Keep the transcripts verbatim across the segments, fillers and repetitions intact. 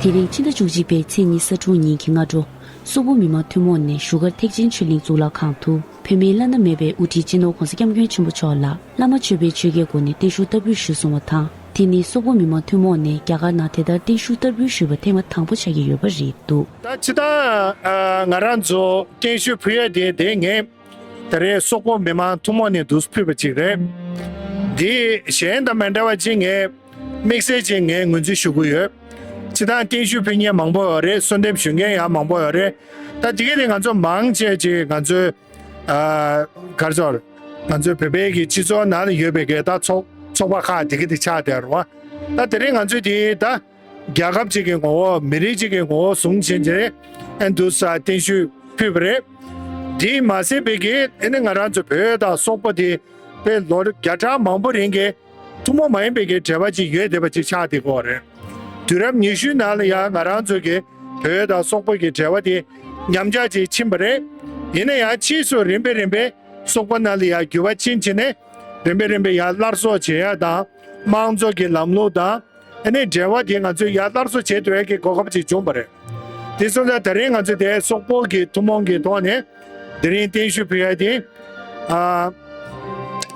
དེ་རིང་ཕྱི་ཟླ་བཅུ་གཅིག་པའི་ཚེས་ཉི་ཤུ་རྩ་དྲུག་ཉིན་གྱི་སྔ་དྲོ། སོག་པོ་མི་དམངས་ཐུན་མོང་ནས་བཞུགས་སྒར་ཐེག་ཆེན་ཆོས་གླིང་གཙུག་ལག་ཁང་དུ། བོད་མིའི་བླ་ན་མེད་པའི་དབུ་ཁྲིད་སྤྱི་ནོར་༸གོང་ས་༸སྐྱབས་མགོན་ཆེན་པོ་མཆོག་ལ་བླ་མ་མཆོད་པའི་ཆོས་སྐལ་སྒོ་ནས་བརྟན་བཞུགས་བསྟར་འབུལ་ཞུས་སོང་བ་དང་། དེ་ནི་སོག་པོ་མི་དམངས་ཐུན་མོང་ནས་རྒྱ་གར་ནང་དེ་ལྟར་བརྟན་བཞུགས་བསྟར་འབུལ་ཞུས་པ་ཐེངས་མ་དང་པོ་ཆགས་ཀྱི་ཡོད་པ་རེད་འདུག་ད་ཅི་ད་ང་རང་ཚོ་བརྟན་བཞུགས་ཕུལ་ཡ་དེ་དེ་ངས་ད་རེས་སོག་པོ་མི་དམངས་ཐུན་མོང་ནས་འདུག་ཕུལ་བ་ཅིག་རེད། འདི་གཞན་དང་མ་འདྲ་བ་ཅིག་ངས་དམིགས་བསལ་ཅིག་ངས་ངོས་འཛིན་ཞུ་གི་ཡོད། ཅི་ད་བརྟན་བཞུགས་ཕུལ་མཁན་མང་པོ་ཡོད་རེད། གསོལ་འདེབས་ཞུ་མཁན་ཡང་མང་པོ་ཡོད་རེད། ད་དེ་ག་དེ་ང་ཚོ་མང་ཆེ་ཅིག་ང་ཚོའི་ཨ་ག་རེ་ཟེར། ང་ཚོའི་བོད་པའི་གི་སྤྱི་ཚོགས་ནང་ལ་ཡོད་པའི་གི་ད་ཚོགས་ཚོགས་པ་ཁག་དེ་ག་དེ་ཆགས་བསྡད་རེད་བ། ད་དེ་རིང་ང་ཚོས་དེ་ད་རྒྱལ་ཁབ་ཅིག་གི་ངོ་བོ། མི་རིགས་ཅིག་གི་ངོ་བོ་བཟུང་བྱས་ཨ་འདུག་ས་བརྟན་བཞུགས་ཕུལ་བ་རེད། དེས་མ་ཟད་པའི་གི་ཨ་ནི་ང་རང་ཚོ་བོད་དང་སོག་པོ་དེ་དཔེ་ལོ་བརྒྱ་ཕྲག་མང་པོ་རིང་གི་ཐུན་མོང་མ་ཡིན་པའི་གི་འབྲེལ་བ་ཅིག་ཡོད་བསྡད་པ་ཅིག་ཆགས་བསྡད་ཀྱི་ཡོད་རེད། དུས་རབས་ཉི་ཤུའི་ནང་ལ་ཡང་ང་རང་ཚོ་གི་བོད་དང་སོག་པོ་གི་འབྲེལ་བ་དེ་ཉམས་ཆག་ཅིག་ཕྱིན་པ་རེད། ཡིན་ན་ཡང་ཕྱིས་སུ་རིམ་པས་རིམ་པས་སོག་པོ་ནང་ལ་ཡང་འགྱུར་བ་ཕྱིན་བྱས་ནས་རིམ་པས་རིམ་པས་ཡང་སླར་གསོ་བྱེད་ཡ་དང་། དམངས་གཙོ་གི་ལམ་ལུགས་དང་། ཨ་ནི་འབྲེལ་བ་དེ་ང་ཚོས་ཡར་སླར་གསོ་བྱེད་ཐུབ་ཡ་གི་གོ་སྐབས་ཅིག་བྱུང་བ་རེད། དེ་སོང་ཙང་ད་རེས་ང་ཚོས་དེ་སོག་པོ་གི་ཐུན་མོང་གི་ཐོག་ནས་དེ་རིང་བརྟན་བཞུགས་ཕུལ་ཡ་དེ། ཨ།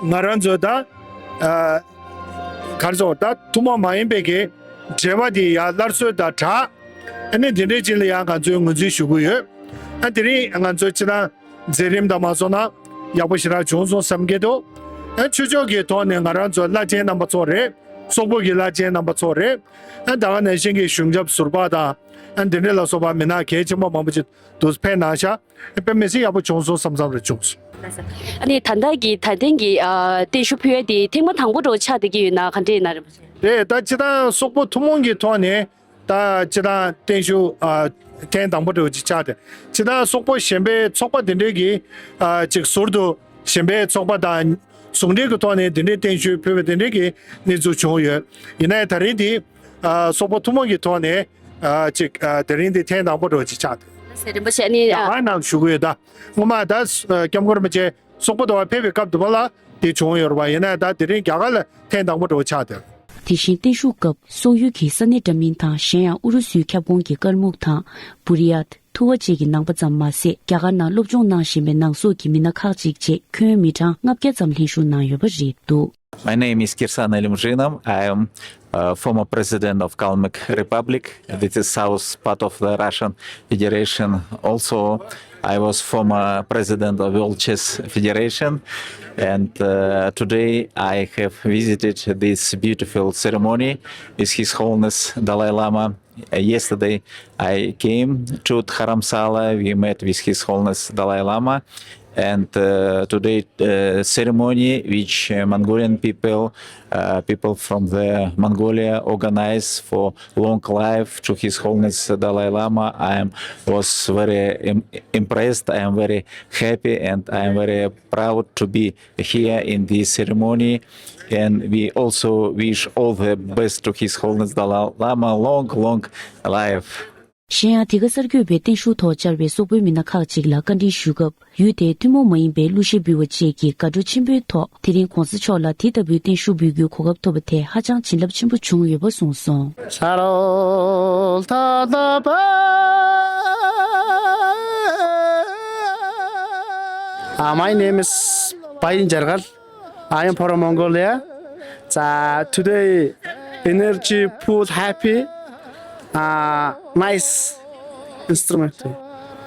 ང་རང་ཚོ་ད། ཨ། ག་རེ་ཟེར། ད་ཐུན་མོང་མ་ཡིན་པའི་གི་འབྲེལ་བ་དེ་ཡར་སླར་གསོ་དང་སྦྲགས། ཨ་ནི་དེ་འདྲའི་ཅིག་ལ་ཡང་ང་ཚོས་ངོས་འཛིན་ཞུ་གི་ཡོད། ཨ། དེ་རིང་ང་ཚོ་སྤྱིར་བཏང་མཛད་རིམ་དང་མ་སོང་ན་ཡག་པོ་ཞེ་དྲག་བྱུང་སོང་བསམ་གྱི་འདུག་ཨ། ཆོས་ཕྱོགས་ཀྱི་ཐོག་ནས་ང་རང་ཚོ་བླ་ཆེན་རྣམ་པ་ཚོ་རེད། སོག་པོ་གི་བླ་ཆེན་རྣམ་པ་ཚོ་རེད། ཨ། ད་ག་ནང་བཞིན་གྱི་གཞུང་ཞབས་ཟུར་པ་དང་། ཨ། འདི་འདྲ་ལ་སོགས་པ་མི་སྣ་གལ་ཆེན་པོ་མང་པོ་ཅིག་འདུག་ཕེབས་གནང་ཤག་དཔེ་མི་སྲིད་ཡག་པོ་བྱུང་སོང་བསམ་བསམ་རེ་བྱུང་སོང་། ཨ་ནི་ད་ལྟ་གི་ད་ཐེངས་ཀྱི་ཨ་བརྟན་བཞུགས་ཕུལ་ཡ་དེ་ཐེངས་མ་དང་པོ་འདྲ་བོ་ཆགས་བསྡད་ཀྱི་ཡོད་ན་ག་འདྲ་ཡིན་ན་རེད་པ། རེད། ད་སྤྱིར་བཏང་སོག་པོ་ཐུན་མོང་གི་ཐོག་ནས་ད་སྤྱིར་བཏང་བརྟན་བཞུགས་ཨ་ཐེངས་དང་པོ་འདྲ་བོ་ཅིག་ཆགས་ཏེ། སྤྱིར་བཏང་སོག་པོ་གཞན་པའི་ཚོགས་པ་དེ་འདྲས་ཀྱིས་ཨ་ཅིག་ཟུར་དུ་གཞན་པའི་ཚོགས་པ་དང་ཟུང་འབྲེལ་གྱི་ཐོག་ནས་དེ་འདྲའི་བརྟན་བཞུགས་ཕུལ་བ་དེ་འདྲས་ཀྱི་གནས་ཚུལ་བྱུང་ཡོད། ཡིན་ནའི་ད་རེས་འདི་ཨ་སོག་པོ་ཐུན་མོང་གི་ཐོག་ནས་ཨ་ཅིག་ཨ་དེ་རིང་འདི་ཐེངས་དང་པོ་འདྲ་བོ་ཅིག་ཆགས་ཏེ། ལགས་སེ། རིན་པོ་ཆེ། ཨ་ནི་རྒྱ་གར་ནང་བཞུགས་ཡོད། ད་སྔོན་མ་ད་ཨ་སྐྱབས་མགོན་རིན་པོ་ཆེ་སོག་པོ་དུ་བ་ཕེབས་པའི་སྐབས་དུ་བ་ལ་དེ་བྱུང་ཡོད་རེད་པ། ཡིན་ནའི་ད་དེ་རིང་རྒྱ་གར་ལ་ཐེངས་དང་པོ་འདྲ་བོ་ཆགས་ཏེ། དེ་བཞིན་བརྟན་བཞུགས་སྐབས་སོག་ཡུལ་གྱི་ས་གནས་འདྲ་མིན་དང་གཞན་ཡང་ཨུ་རུ་སུའི་ཁྱབ་ཁོངས་ཀྱི་ཀར་མུག་དང་། བུ་རི་ཡཱཏ། ཐུ་བ་བཅས་ཀྱི་ནང་པ་ཙམ་མ་ཟད། རྒྱ་གར་ནང་སློབ་སྦྱོང་གནང་བཞིན་པའི་ནང་སོག་གི་མི་སྣ་ཁག་ཅིག་བཅས་ཁྱོན་མི་གྲངས་ལྔ་བརྒྱ་ཙམ་ལྷན་ཞུགས་གནང་ཡོད་པ་རེད་འདུག My name is Kirsan Alimjinov. I am uh, former president of Kalmyk Republic. This is south part of the Russian Federation. Also, I was former president of World Chess Federation. And uh, today I have visited this beautiful ceremony with His Holiness Dalai Lama. Uh, yesterday, I came to Dharamsala. We met with His Holiness Dalai Lama. And uh, today, uh, ceremony which uh, Mongolian people, uh, people from the Mongolia organize for long life to His Holiness Dalai Lama. I am, was very Im- impressed. I am very happy and I am very proud to be here in this ceremony. And we also wish all the best to His Holiness Dalai Lama, long, long life. གཞན་ཡང་དེ་ག་གསར་འགོད་པས་བརྟན་བཞུགས་ཐོག་བཅར་བའི་སོག་པོའི་མི་སྣ་ཁག་ཅིག་ལ་བཀའ་འདྲི་ཞུས་སྐབས། ཡུལ་དེའི་ཐུན་མོང་མ་ཡིན་པའི་གླུ་གཞས་འབུལ་བ་བཅས་ཀྱི་དགའ་སྤྲོ་ཆེན་པོའི་ཐོག་དེ་རིང་གོང་ས་མཆོག་ལ་དེ་ལྟ་བུའི་བརྟན་བཞུགས་འབུལ་རྒྱུའི་གོ་སྐབས་ཐོབ་པ་དེ་ཧ་ཅང་བྱིན་རླབས་ཆེན་པོ་བྱུང་ཡོད་པ་གསུངས་སོང་། ས་རོལ་ཐ་ད་པ། Uh, my name is Payin Jargal. I am from Mongolia. So today, energy, food, happy, uh, nice instrument.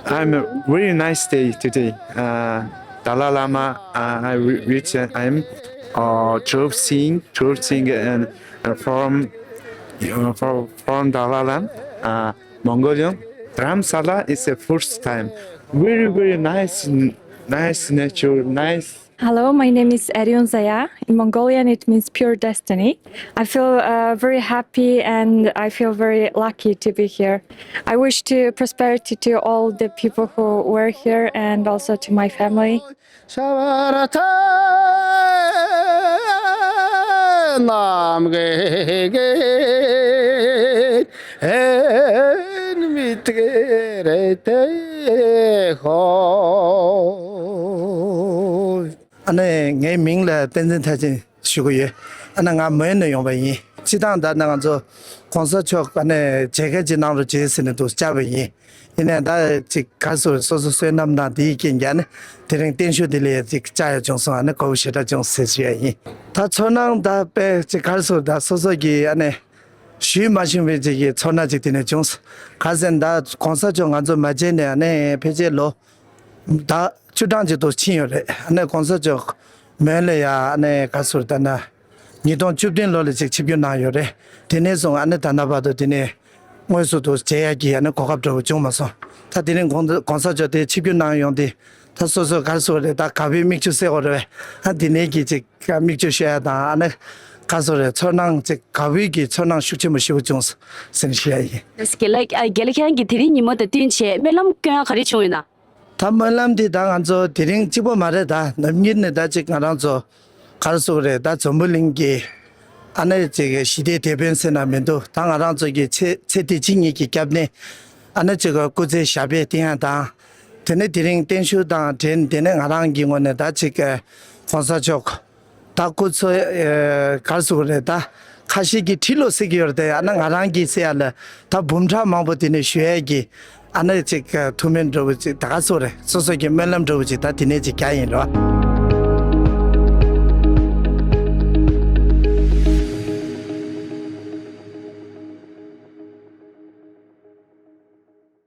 I'm a very nice day today. Uh, Dalai Lama, uh, I re- reach. Uh, I'm uh, Drop Singh, Drop Singh, and uh, from uh, from, from Dalai Lama, uh, Mongolian. Dharamsala is the first time. Very very nice, nice nature, nice. Hello, my name is Erion Zaya. In Mongolian, it means pure destiny. I feel uh, very happy and I feel very lucky to be here. I wish to prosperity to all the people who were here and also to my family. ཤ་བ་ར་ཐ་ནམ་གེ་གེ་ཨེན་མི་ཏེ་རེ་ཏེ་ཧོ། ཨ་ནི་ངའི་མིང་ལ་བསྟན་འཛིན་མཐར་ཕྱིན་ཞུ་གི་ཡོད། ཨ་ནི་ང་མོན་ནས་ཡོང་བ་ཡིན། སྤྱིར་བཏང་ད་ནི་ང་ཚོ་གོང་ས་མཆོག་ཨ་ནི་མཇལ་ཁ་ཅིག་གནང་རོགས་བྱེད་ཟེར་ནས་འདུག་བཅར་བ་ཡིན། ཡིན་ནའི་ད་ཅིག་ག་རེ་ཟེར་སོ་སོ་བསོད་ནམས་དང་དེའི་རྐྱེན་གྱིས་ཨ་ནི་དེ་རིང་བརྟན་བཞུགས་དེ་ལ་ཅིག་བཅར་ཡ་བྱུང་སོང་། ཨ་ནི་དགའ་བོ་ཞེ་དྲག་བྱུང་ཟེར་ཞུ་ཡ་ཡིན། ད་ཚོར་སྣང་ད་དཔེ་ཅིག་ག་རེ་ཟེར་ད་སོ་སོ་གི་ཨ་ནི་ཞུས་མ་ཤེས་པའི་ཅིག་གི་ཚོར་སྣང་ཅིག་དེ་ནས་བྱུང་སོང་། ག་རེ་ཟེར་ན་ད་གོང་ས་མཆོག་ང་ཚོ་མ་མཇལ་ནས་ཨ་ནི་ཕལ་ཆེར་ལོ་ད་བཅུ་གྲངས་ཅིག་ཏུ་ཕྱིན་ཡོད་རེད། ཨ་ནི་གོང་ས་མཆོག་མོན་ལ་ཡ་ཨ་ནི་ག་རེ་ཟེར་ད་ན་ཉིས་སྟོང་བཅུ་བདུན་ལོ་ལ་ཅིག་ཆིབས་བསྒྱུར་གནང་ཡོད་རེད། དེ་ནས་བཟུང་ཨ་ནི་ད་ལྟ་བར་དུ་དེ་ནས་དངོས་སུ་དུ་མཇལ་ཡ་གི་ཨ་ནི་གོ་སྐབས་འདྲ་བོ་བྱུང་མ་སོང་། ད་དེ་རིང་གོང་གོང་ས་མཆོག་དེ་ཆིབས་བསྒྱུར་གནང་ཡོང་དེ་ད་སོ་སོ་ག་རེ་ཟེར་རེད། ད་དགའ་བོའི་མིག་ཆུ་བསད་དགོས་རེད་པས། ཨ་དེ་ནས་གི་ཅིག་མིག་ཆུ་ཤོར་ཡ་དང་ཨ་ནི་ག་རེ་ཟེར་རེད། ཚོར་སྣང་ཅིག་དགའ་བོའི་གི་ཚོར་སྣང་ཤུགས་ཆེན་པོ་ཞེ་པོ་བྱུང་ཟེར་ནས་ཞུ་ཡ་ཡིན། ལགས་སོ། དགེ་ལགས་ཨ་དགེ་ལགས་ཁྱེད་རང་གིས་དེ་རིང་ཉིན་མོ་དང་བསྟུན་བྱས་སྨོན་ལམ་སྐྱོན་ཡ་ག་རེ་བྱུང་ཡོད་ན། ད་སྨོན་ལམ་འདི་ད་ང་ཚོ་དེ་རིང་གཅིག་པོ་མ་རེད། ད་ནམ་རྒྱུན་ནས་ད་ཅིག་ང་རང་ཚོ་ག་རེ་ཟེར་དགོས་རེད། ད་འཛམ་བུ་གླིང་གི་ཨ་ནི་ཅིག་ཞི་བདེའི་དེད་དཔོན་ཟེར་ན་མི་འདུག་ད་ང་རང་ཚོ་གི་ཚེ་ཚེ་འདི་ཕྱི་གཉིས་ཀྱི་སྐྱབས་གནས་ཨ་ནི་ཅིག་སྐུ་ཚེ་ཞབས་པད་བརྟན་ཡ་དང་། དེ་ནས་དེ་རིང་བརྟན་བཞུགས་དང་འབྲེལ་དེ་ནས་ང་རང་གི་ངོས་ནས་ད་ཅིག་གོང་ས་མཆོག་ད་སྐུ་ཚེ་ཨེ་ག་རེ་ཟེར་དགོས་རེད། ད་ཁ་ཤས་ཀྱིས་ཁྲི་ལོ་ཟེར་གྱི་ཡོད་རེད་དེ། ཨ་ནི་ང་རང་གིས་ཟེར་ཡ་ལ་ད་འབུམ་ཕྲག་མང་པོ་དེ་ནས་བཞུགས་ཡས་ཀྱི་ཨ་ནི་ཅིག་ཐུགས་སྨོན་འདྲ་བོ་ཅིག་ད་ག་ཟེར་དགོས་རེད། སོ་སོ་གི་སྨོན་ལམ་འདྲ་བོ་ཅིག་ད་དེ་ནས་ཅིག་རྒྱག་ཡིན་རོགས།